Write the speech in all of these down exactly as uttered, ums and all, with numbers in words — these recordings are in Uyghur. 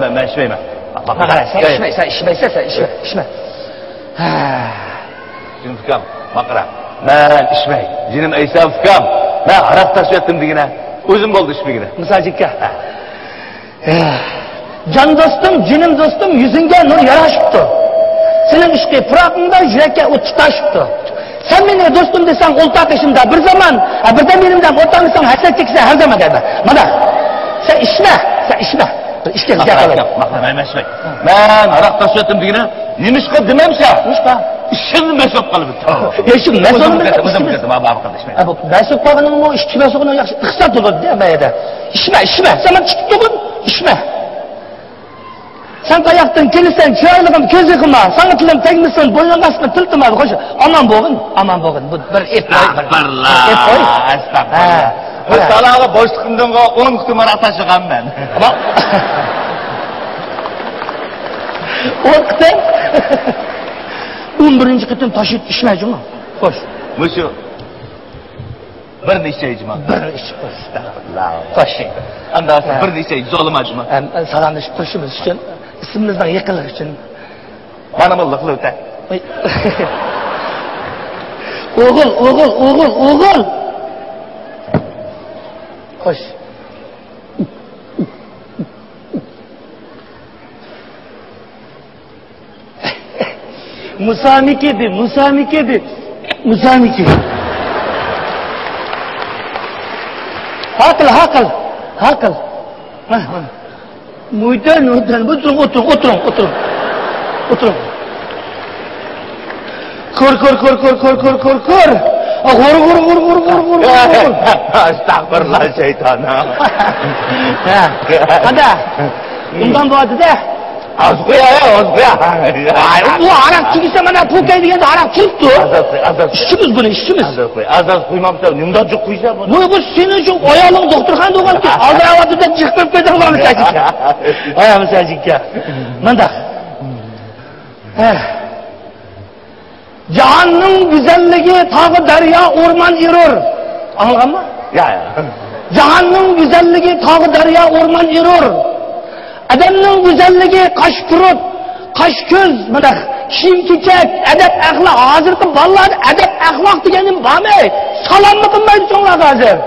مەن، مەن ئىچمەيمەن. ماقۇل. سەن ئىچمەي، سەن ئىچمەيسەن، سەن ئىچمە، ئىچمە. ھە. جېنىم ئۇكام، ماقۇل. مەن ئىچمەي. جېنىم ئەيسا ئۇكام، مەن ھاراق تاشلىۋەتتىم دېگىنە. ئۆزۈم بولدى ئىچمىگىنى. مۇساجىككە. ھە. جان دوستۇم، جېنىم دوستۇم، يۈزۈڭگە نۇر ياراشىپتۇ. سېنىڭ ئىشقىي پۇراقىڭدا يۈرەككە ئوت تۇتاشىپتۇ. سەن مېنى دوستۇم دېسەڭ، ئولتۇر قېشىمدا بىر زامان، ھە، بىردەم يېنىمدا ئولتۇرمىساڭ، ھەسرەت چېكىسەن ھەر زامان دەيمەن. مانا، سەن ئىچمە، سەن ئىچمە. ئىچكەن ماقۇل، گەپ قىلىڭ. ماقۇل، مەن ئىچمەي. مەن ھاراق تاشلىۋەتتىم دېگىنە، نېمىشقا دېمەمسە؟ نېمىشقا؟ ئىچىمدە مەست بولۇپ قالىمەن. يا، شۇ مەست بولۇپ كەتتىم، مەست بولۇپ كەتتىم، ھە، بۇ قېتىم ئىچمەي. ھە، بۇ مەست بولۇپ قالغىنىڭمۇ، ئىچكى مەست بولغىنىڭ ياخشى ئىقتىساد بولىدۇ، ھەممە يەردە. ئىچمە، ئىچمە. سەن مانا ئىچىپ تۇرغىن، ئىچمە. سەن قاياقتىن كېلىسەن، چىرايلىقىم، كۆز يېقىما، ساڭا تىلىم تەگمىسۇن، بوينۇڭغا ئاسقىن تىلتىما، خوش، ئامان بولغىن، ئامان بولغىن. بۇ بىر ئېپ قوي، بىر ئەستەغپىرۇللا، ئېپ قوي. ئەستەغپىرۇللا. ھە. ھە. سالاغا بوشلۇقۇمدىن ئون قېتىم ھاراق تاشلىغان مەن. ئون قېتىم؟ ئون بىرىنچى قېتىم تاشلىۋېتىپ ئىچمە جۇمۇ. خوش. مۇشۇ. بىر نېچە جۇما. بىر ئىچىپ قويسىز. ئەستەغپىرۇللا. خوش. ئەمدى ھە. بىر نېچە زولىما جۇما. ھەم سالاملىشىپ تۇرۇشىمىز ئۈچۈن، ئىسمىمىزنىڭ يېقىنلىقى ئۈچۈن. مانا بۇ لىقلىۋېتە. ئوغۇل، ئوغۇل، ئوغۇل، ئوغۇل. خوش. مۇسامىكى دې، مۇسامىكى دې، مۇسامىكى. ھاقىل، ھاقىل، ھاقىل. ھە، ھە. مۇيتەن، مۇيتەن. ئولتۇرۇڭ، ئولتۇرۇڭ، ئولتۇرۇڭ، ئولتۇرۇڭ. ئولتۇرۇڭ. كور، كور، كور. ئا، غور، غور، غور. ئەستەغپىرۇللا، شەيتان. ھە. قانداق؟ ئۇنداق بولدى-دە. ئاز قوي، ئاز قوي. ئاي، بۇ ھاراق چىگىسە مانا پوكەي دېگەندە ھاراق چىقىپتۇ. ئاز، ئاز قوي، ئاز، ئاز قوي. ئىچىمىز بۇنى، ئىچىمىز. ئاز قوي، ئاز، ئاز قويمامسا، نېمىداپ جۇق قويسا بۇنى؟ بۇ، بۇ سېنىڭ ئۈچۈن ئايالىڭ دوختۇرخانىدا بولغانكەن، ئالدىراۋاتىدە جىق قىلىپ قويدۇڭ مانا سەجىككە. ھە، مانا سەجىككە. مانداق. ھە. جاھاننىڭ گۈزەللىكى تاغ، دەريا، ئورمان ئېرۇر. ئاڭلىغانما؟ يا، يا. جاھاننىڭ گۈزەللىكى تاغ، دەريا، ئورمان ئېرۇر. ئادەمنىڭ گۈزەللىكى قاش، پۇرۇت، قاش، كۆز، مۇنداق كىيىم-كېچەك، ئەدەپ-ئەخلاق. ھازىرقى بالىلاردا ئەدەپ-ئەخلاق دېگەن نېمە بارمۇ؟ سالاممۇ قىلمايدۇ چوڭلارغا ھازىر.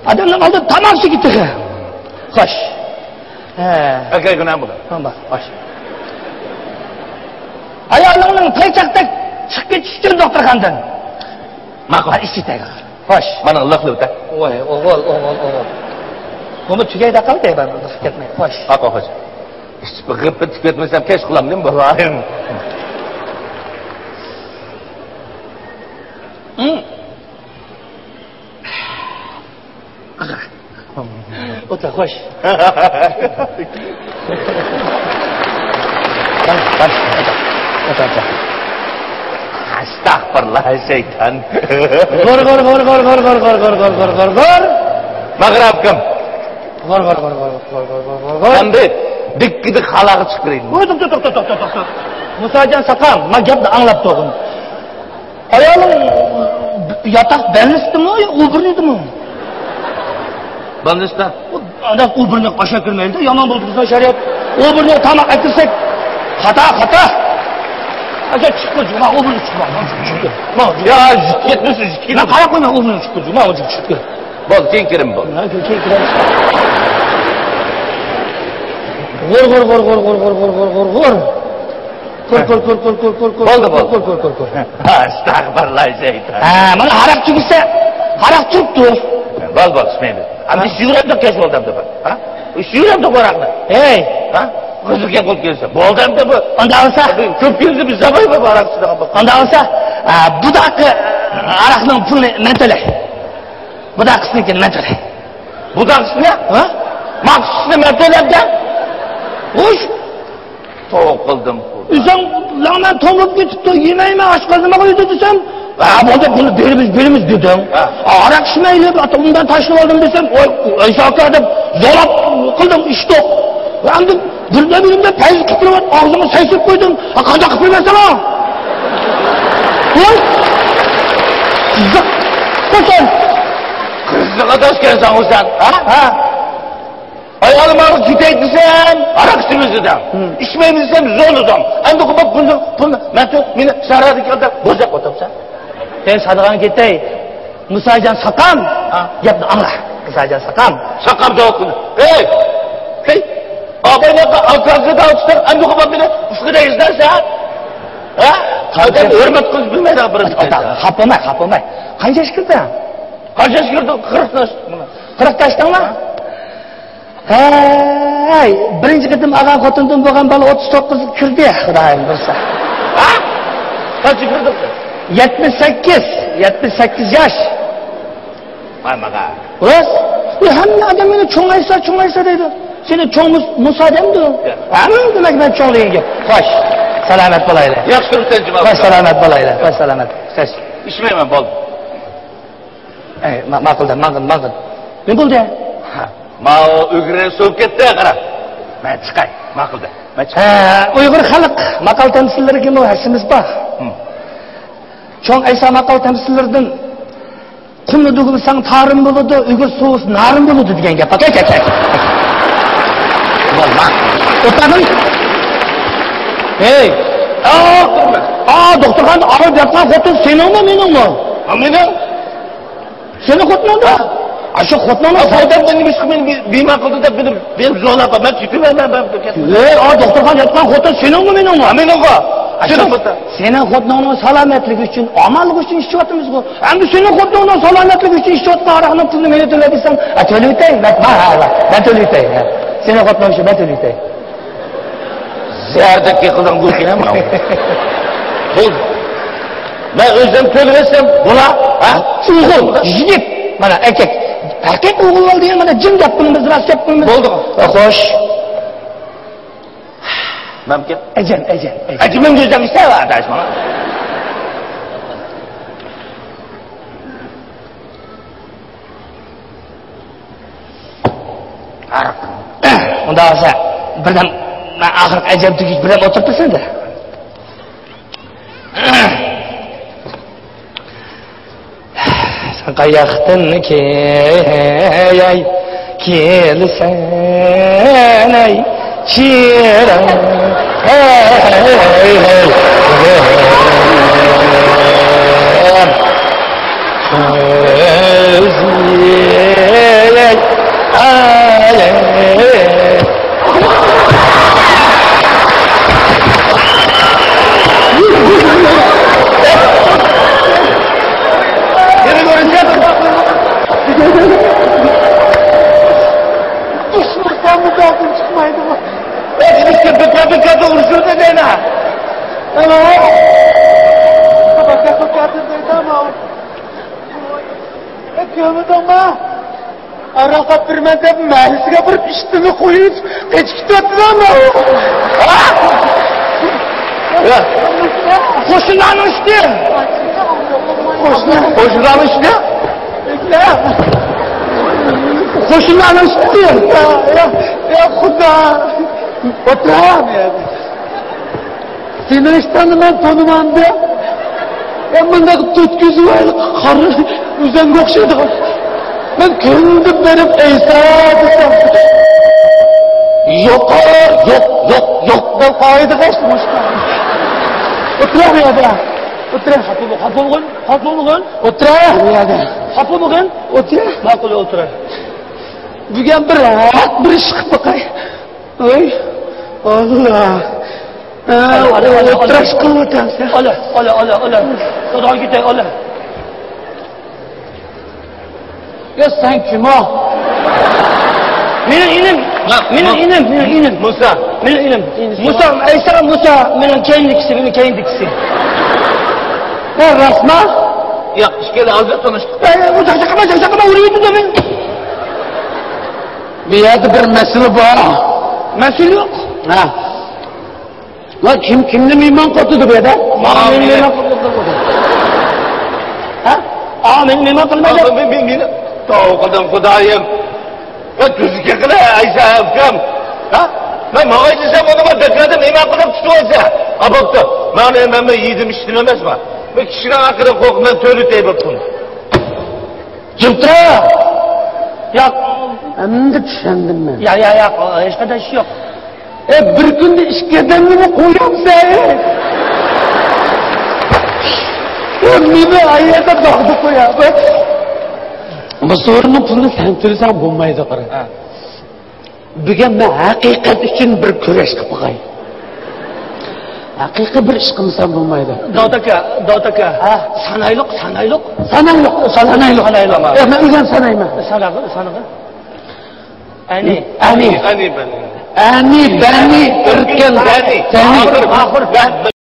ئادەمنىڭ ئالدىدا تاماق يېگۈ تېخى. خوش. ھە. ئەكەي گۇناھ بولدى. ھە، بار، خوش. ئايالىڭنىڭ پايچاقتەك چىقىپ كېتىشى ئۈچۈن دوختۇرخانىدىن. ماقۇل. ھە، ئىچى تەگىل. خوش. مانا لىقلىۋېتە. ۋاي، ئوغۇل، ئوغۇل، ئوغۇل. بۇمۇ تۈگەيدە قالدى، بەر، بىر كەتمەي. خوش. ماقۇل، خوش. ئىچىپ غىپپىتىپ كەتمىسەم، كەچ قىلامدىم، بولايىم. ھىم. ئولتۇر، خوش. ئەستەغپىرۇللا، شەيتان. غور، غور، غور. ماغرا ئاكام. غور، غور، غور. ئەمدى دىككىدە خالاغا چىقىرىڭ. ۋوي، توختا، توختا، توختا، توختا. مۇساجان ساقام، ما گەپنى ئاڭلاپ تۇرغىن. ئايالىڭ ياتاق بەلنىستىمۇ يا ئوبورنىدىمۇ؟ بەلنىستە. ئادەم ئوبورنىغا ئاشۇ كىرمەيدۇ، يامان بولدى بىزنىڭ شەرىئەت. ئوبورنىغا تاماق ئەكىرسەك، خاتا، خاتا. ئاشۇ چىققىن، جۇما ئوبورنىغا چىقما. يا، يىت كەتمىسۇن، يىت كەتمىسۇن. مەن قاراپ قويماي ئوبورنىغا چىققىن، جۇما ئوبورنىغا چىققىن. بولدى، كېيىن كىرىمەن، بولدى. ھە، كېيىن، كېيىن كىرىمىز. غور، غور، غور. كور، كور، كور. بولدى، بولدى. كور، كور، كور، كور. ئەستەغپىرۇللا، شەيتان. ھە، مانا ھاراق چۈگىسە، ھاراق تۇرۇپتۇ. بولدى، بولدى، ئىچمەيمىز. ئەمدى ئىچىۋېرەمدۇق، كەچ بولدى ئەمدى بۇ. ھە؟ ئىچىۋېرەمدۇق ھاراقنى. ھەي. ھە؟ قىزىق گەپ بولۇپ كەلسە. بولدى ئەمدى بۇ. ئانداق بولسا. كۆپ كەلسە بىز زاۋاي بولۇپ ھاراق ئىچىدىغان بولساق. ئانداق بولسا، ئە، بۇداقى ھاراقنىڭ پۇلىنى مەن تۆلەي. بۇداقىسىنىڭكىنى مەن تۆلەي. بۇداقىسىنى؟ ھە؟ ماقۇل، مەن تۆلەمدىم. خوش. توۋا قىلدىم. ئۆزۈڭ لەڭمەن توڭلاپ كېتىپتۇ، يېمەيمەن، ئاچ قالدىم، ماڭا ئۆيدە دېسەم، ھە، بولدى، بۇنى بېرىمىز، بېرىمىز دېدىڭ. ھە. ھاراق ئىچمەيلى، ئاتا ئۇندا تاشلىۋالدىم دېسەم، ۋاي، ئەيسا ئاكا دەپ زوراپ قىلدىڭ، ئىچتۇق. ۋە ئەمدى بىردە بىرىمدە پەيز قىپىرىۋات، ئاغزىڭغا سەي سېلىپ قويدۇم. ھە، قانداق قىپىرىۋەتسەڭ ھە؟ ۋاي! قىزىق. قوسۇن. قىزىق ئاداش ئىكەنسەن سەن. ھە؟ ھە. ئايالىم ئارىغا كېتە دېسەم، ھاراق ئىچىمىز دېدىڭ. ھىم. ئىچمەيمىز دېسەم، زورلىدىڭ. ئەمدى بۇ پۇلنى، پۇلنى مەن مېنى سەھرادا كەلدى، بوزەپ ئولتۇرسام. سەن سادىغان كېتەي. مۇساجان ساقام. ھا. گەپنى ئاڭلا. مۇساجان ساقام. ساقام جاۋاب قىلدى. ھەي! ھەي! ئاباينىڭ ئاكا ئاكا داۋۇتلار ئەمدى قوپاپ مېنى ئۇسكىدا ئىزدەرسەن. ھە؟ ئادەم ھۆرمەت قىلىش بىلمەيدىغان بىر. ئاتا، خاپا بولماي، خاپا بولماي. قانچە ياش كىردى؟ قانچە ياش كىردى؟ قىرىق ياش. قىرىق ياشتىڭمۇ؟ ھە. ھەي، بىرىنچى قېتىم ئالغان خوتۇندىن بولغان بالا ئوتتۇز توققۇزغا كىردى، خۇدايىم بۇيرۇسا. ھە؟ قانچە كىردى؟ يەتمىش سەككىز، يەتمىش سەككىز ياش. ۋاي ماغا. راست. ئۇ ھەممە ئادەم مېنى چوڭ ئەيسا، چوڭ ئەيسا دەيدۇ. سېنى چوڭ مۇس-، مۇسا دەمدۇ؟ يا. ھەممە دېمەك مەن چوڭ دېگەن گەپ. خوش. سالامەت بولايلى. ياخشى كۆرۈپسەن جۇما. خوش سالامەت بولايلى. خوش سالامەت. خوش. ئىچمەيمەن، بولدى. ئەي، ما-، ماقۇل دە، ماقۇل، ماقۇل. نېمە بولدى؟ ھە. ماۋۇ ئۆگرە سوۋۇپ كەتتى، قارا. مەن چىقاي، ماقۇل دە. مەن چىقاي. ھە، ئۇيغۇر خەلق ماقال تەمسىللىرىگىمۇ ھەسسىمىز بار. ھىم. چوڭ ئەيسا ماقال تەمسىللىرىدىن قۇمنى دۈگمىسەڭ تارىم بولىدۇ، ئۆگۈر سوۋۇسا نارىن بولىدۇ دېگەن گەپ. ئاكا، كەتسەك. بولما. ئوتاغىم. ھەي. ئا، دوختۇرخانىدا ئاغرىپ ياتقان خوتۇن سېنىڭمۇ، مېنىڭمۇ؟ ھە، مېنىڭ. سېنىڭ خوتۇنۇڭمۇ؟ ھە. ئاشۇ خوتۇنۇڭنىڭ. ئا، بۇ ئادەم مېنى نېمە ئىش قىلىپ مېنى بى-، بىمار قىلدى دەپ مېنى بېرىپ زورلاپ، مەن كېتىمەن، مەن، مەن كېتىمەن. ھەي، ئا، دوختۇرخانىدا ياتقان خوتۇن سېنىڭمۇ، مېنىڭمۇ؟ ھە، مېنىڭغۇ. ئاشۇ سېنىڭ خوتۇن. سېنىڭ خوتۇنۇڭنىڭ سالامەتلىكى ئۈچۈن، ئامانلىقى ئۈچۈن ئىچىۋاتىمىزغۇ. ئەمدى سېنىڭ خوتۇنۇڭنىڭ سالامەتلىكى ئۈچۈن ئىچىۋاتقان ھاراقنىڭ پۇلىنى مېنى تۆلە دېسەڭ، ئە، تۆلىۋېتەي، مەن، ھە، ھە، ھە، مەن تۆلىۋېتەي، ھە. سېنىڭ خوتۇنۇڭ شۇ، مەن تۆلىۋېتەي. زەردەك يىقىلدىڭ بۇ كېلەم. بولدى. مەن ئۆزۈم تۆلىۋەتسەم بولا، ھە؟ ئوغۇل، يىگىت، مانا ئەركەك. ھەقىقىي ئوغۇل بالا دېگەن مانا جىم گەپ قىلىمىز، راست گەپ قىلىمىز. بولدى. خوش. مەمكىن. ئەجەم، ئەجەم، ئەجەم. ئەجىمىڭ ئۆزۈڭ ئىشلەۋەر، ئاداش، مانا. ئۇنداق بولسا، بىردەم، مەن ئاخىرقى ئەجەم تۈگۈش بىردەم ئولتۇرۇپ تۇرسۇن دە. سەن قاياقتىن كېلەي، كېلىسەن ئەي، چىراي، ھەي، ھەي، ھەي. كۆرمىدىڭمۇ؟ ئاراق ئاپىرىمەن دەپ مەھەللىسىگە بېرىپ ئىشتىنى قويۇپ قېچىپ كېتىۋاتىدۇ. ھە؟ قوشنىلارنىڭ ئىشى. قوشنا. قوشنىلارنىڭ ئىشى. قوشنىلارنىڭ ئىشى. يا، يا، يا خۇدا. ئولتۇر. سېنىڭ ئىشتاننى مەن تونۇمامدۇ؟ يا مۇنداق تۆت كۆزى بار، قارا ئۈزەڭگە ئوخشايدىغان. مەن كۈندە بېرىپ ئەيسا دېسەم، يوق، يوق، يوق، يوق دەپ قايىدىغان. ئولتۇر بۇ يەردە. ئولتۇر. خاپا بولمىغىن، خاپا بولمىغىن. ئولتۇر بۇ يەردە. خاپا بولمىغىن. ئولتۇر. ماقۇل، ئولتۇر. بۈگۈن بىر راھەت بىر ئىش قىلىپ باقاي. ۋاي، ئاللا. ھە، ئالە، ئالە، ئالە، ئولتۇراش قىلىۋاتامسەن. ئالە، ئالە، ئالە، ئالە. ساداغا كېتەي، ئالە. يا سەن كىم ئۇ؟ مېنىڭ ئىنىم. ھە، مېنىڭ مۇ-، ئىنىم، مېنىڭ ئىنىم. مۇسا. مېنىڭ ئىنىم. مۇسا، ئەيسا، مۇسا. مېنىڭ كەينىدىكىسى، مېنىڭ كەينىدىكىسى. ھە، راستما؟ ياق، ئىككىلى ئالدى تونۇشتۇق. ھە، ھە، ئۇ جاق-جاق قىلما، جاق-جاق قىلما، ئۇرۇۋېتىدۇ مېنى. بۇ يەردە بىر مەسىلە بار. مەسىلە يوق. ھە. ۋاي، كىم كىمنى مېھمان قىلىۋاتىدۇ بۇ يەردە؟ ماڭا مېنى مېھمان قىلىۋاتىدۇ. ھە؟ ئا، مېنى مېھمان قىلمايدۇ. مېنى، مېنى، مېنى. توۋا قىلدىم خۇدايىم. ۋاي، تۈزۈك قىلە، ئەيسا ئۇكام. ھە؟ مەن ماڭاي دېسەم، ئۇنى مەن بەكرەدە مېھمان قىلىپ كۈتۈۋالسا. ھە، بوپتۇ. مانا مەن بۇ يېدىم ئىچتىم ئەمەسمۇ. بۇ كىشىنىڭ ھەققىدىن قورقۇپ مەن تۆلىتەي بوپتۇ. جىم تۇرا! ياق. ئەمدى چۈشەندىم مەن. يا، يا، يا، ھېچقانداق ئىش يوق. ئە، بىر كۈندە ئىككى ئادەمنىمۇ قويامسەن؟ ئە، مېنى ئايەردە داغدا قويا. بۇ سورۇننىڭ پۇلىنى سەن تۆلىسەڭ بولمايدۇ، قارا. ھە. بۈگۈن مەن ھەقىقەت ئۈچۈن بىر كۈرەش قىلىپ باقاي. ھەقىقىي بىر ئىش قىلمىسام بولمايدۇ. داۋۇت ئاكا، داۋۇت ئاكا. ھە؟ سانايلۇق، سانايلۇق. سانايلۇق، سانايلۇق. سانايلۇق. ئە، مەن ئۆزۈم سانايمەن. سانا، سانا. ئەنى. ئەنى. ئەنى، بەنى. ئەنى، بەنى، ئۆركەن، بەنى. سەنى. ئاخىر، ئاخىر.